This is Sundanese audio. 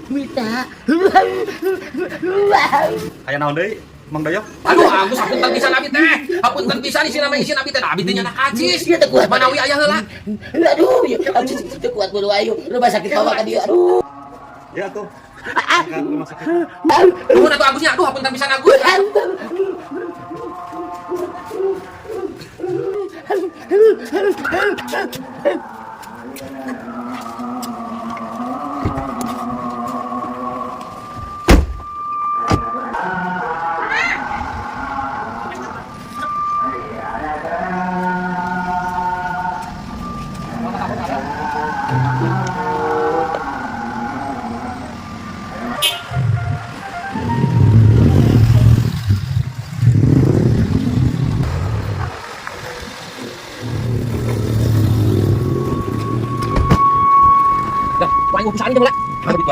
Mita. Aya naon deui, Mang Doyok? Aduh, Agus, hapunten pisan abi teh. Hapunten pisan isina mah isin abi teh. Abi teh nyana acis. Ieu teu kuat. Manawi aya heula. Aduh, ya acis teu kuat buru ayo. Rumah sakit bawa ka dieu. Aduh. Ya tuh. Ke rumah sakit. Nuhun atuh Agusnya. Aduh, hapunten pisan Agus.